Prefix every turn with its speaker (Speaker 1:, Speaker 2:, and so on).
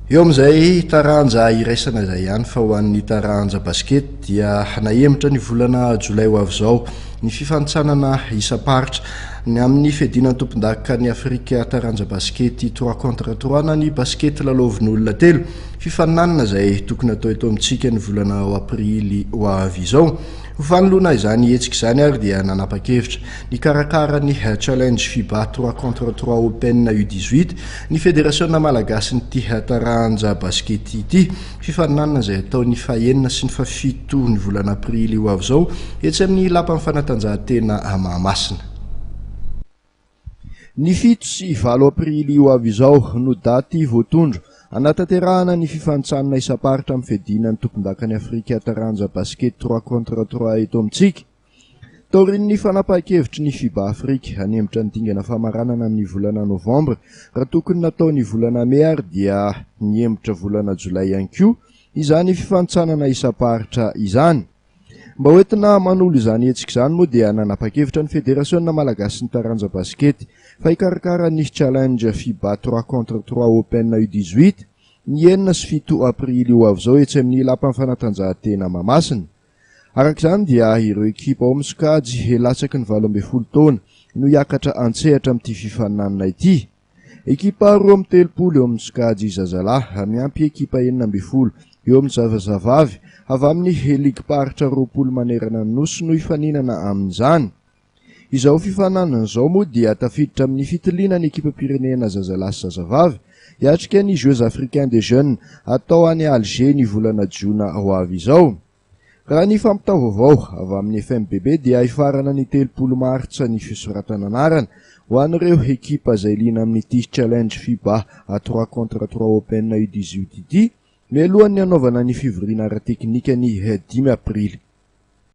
Speaker 1: Eo amin'izay taranja iraisana izay ihany fa ho an'ny taranja basikety dia nahemotra ny volana jolay ho avy izao ny fifanintsanana isam-paritra ny amin'ny fiadiana ny tompondakan'i Afrika taranja basikety trois contre trois na ny basikety lalaovin'olona telo. Fifaninanana izay tokony hatao eto amintsika ny volana aprily ho avy izao. Ho fanoloana izany hetsika izany ary dia nanapa-kevitra nikarakara ny Challenge Fiba trois contre trois Open U dix-huit ny federasiona malagasin'ity taranja basikety ity. Fifaninanana izay hatao ny fahenina sy ny fahafito ny volana aprily ho avy izao etsy amin'ny Lapan'ny fanatanjahantena Mahamasina. Ny fito sy valo aprily ho avy izao no daty voatondro hanatanterahana ny fifanintsanana isam-paritra amin'ny fiadiana ny tompondakan'i Afrika taranja basket trois contre trois eto amintsika. Taorian'ny fanapahan-kevitry ny Fiba Afrika hanemotra ny dingana famaranana amin'ny volana novambra raha tokony natao ny volana mey ary dia nihemotra volana jolay ihany koa izany fifanintsanana isam-paritra izany. Mba hoentina manolo izany hetsika izany moa dia nanapa-kevitra ny Federasiona malagasin'ny taranja basikety fa hikarakara ny Challenge Fiba trois contre trois Open U dix-huit ny enina sy fito aprily ho avy izao etsy amin'ny Lapan'ny fanatanjahantena Mahamasina. Araka izany dia ireo ekipa ao amin'ny sokajy latsaky ny 18 taona no hiakatra an-tsehatra amin'ity fifaninanana ity. Ekipa 32 eo amin'ny sokajy zazalahy, miampy ekipa 16 eo amin'ny zazavavy avy amin'ny ligim-paritra 20 manerana ny Nosy no hifaninana amin'izany. Izao fifaninanana izao moa dia tafiditra amin'ny fitiliana ny ekipam-pirenena zazalahy sy zazavavy hiatrika ny Jeux Africains des Jeunes hatao any Alger ny volana jona ho avy izao. Raha ny fampitao-vaovao avy amin'ny FMBB dia hifarana ny 30 martsa ny fisoratana anarana ho an'ireo ekipa izay liana amin'ity Challenge Fiba à trois contre trois Open U dix-huit ity, mialohan'ny hanaovana ny fivoriana ara-teknika ny dimy aprily.